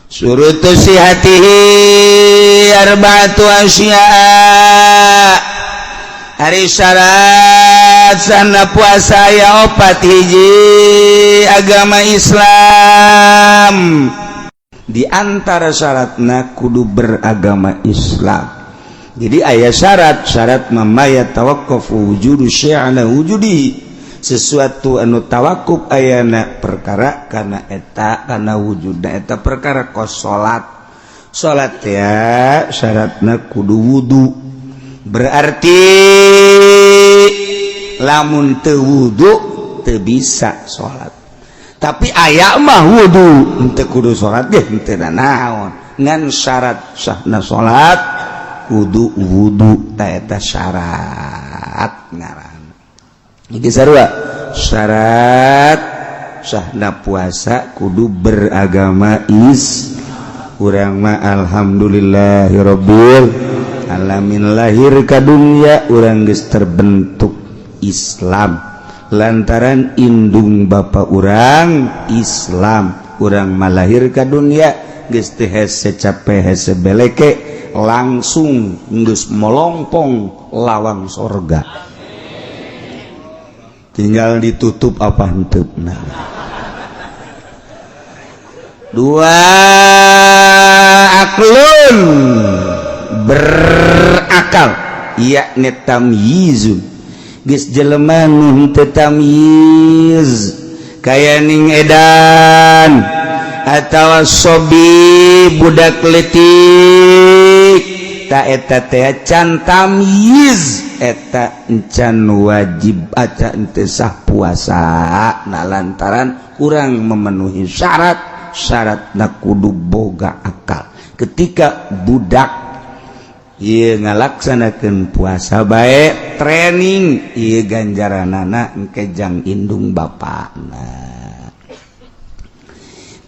Syurutu sihatihi arba'atu asya. Ari syarat sahna puasa aya opat. Hiji, agama Islam. Di antara syaratna kudu beragama Islam. Jadi aya syarat syarat ma yatawaqqafu wujudu syai' ala wujudi, sesuatu anu tawakuf ayana perkara karena eta karena wujudna eta perkara, kos salat. Salat ya syaratna kudu wudu. Berarti lamun teu wudu teu bisa salat. Tapi aya mah wudu henteu kudu salat ge henteu naon, ngan syarat sahna salat kudu wudu. Ta eta syarat ngaran. Iki sarua, syarat sahna puasa kudu beragama is. Urang mah alhamdulillahirabbil alamin, lahir ka dunya urang geus terbentuk Islam lantaran indung bapa urang Islam. Urang mah lahir ka dunya geus teu hese cape, hese beleke, langsung geus molongpong lawang sorga, tinggal ditutup apa henteu. Nah, dua, aqlun, berakal, yakni tamyizun. Geus jelema nu henteu tamyiz kaya ning edan atawa sobi, budak leutik, ta eta teh can tamyiz, eta encan wajib aca ente sah puasa. Nah, lantaran kurang memenuhi syarat. Syarat na kudu boga akal. Ketika budak ieu ngalaksanakeun puasa bae training ieu, ganjaranana engke jang indung bapana.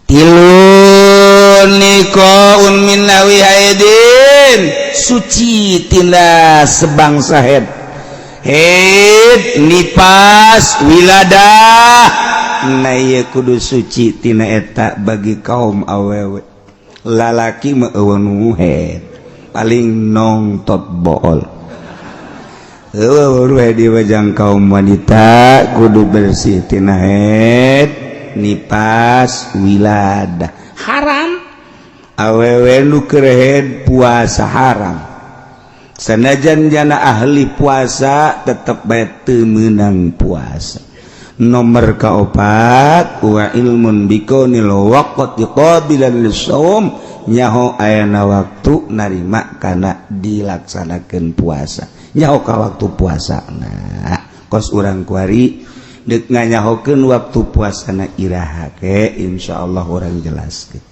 Tilu, niqaun min nahwi haidin, suci tina sebangsa haid, haid, nipas, wiladah. Nah, ieu kudu suci tina eta bagi kaum awewe. Lalaki mah euweuh nu haid, paling nongtot bool. Euweuh di wajang. Kaum wanita kudu bersih tina haid, nipas, wiladah. Haram awewe nu keur haid puasa, haram. Sanajan jana ahli puasa, tetep bae teu meunang puasa. Nomor kaopat, wa ilmun bikaunil waqti qabilan lishaum, nyaho ayana waktu narima kana dilaksanakeun puasa, nyaho ka waktu puasa. Nah, kos urang kuari dek nganyahokeun waktu puasana iraha ke, insyaallah urang jelaskeun.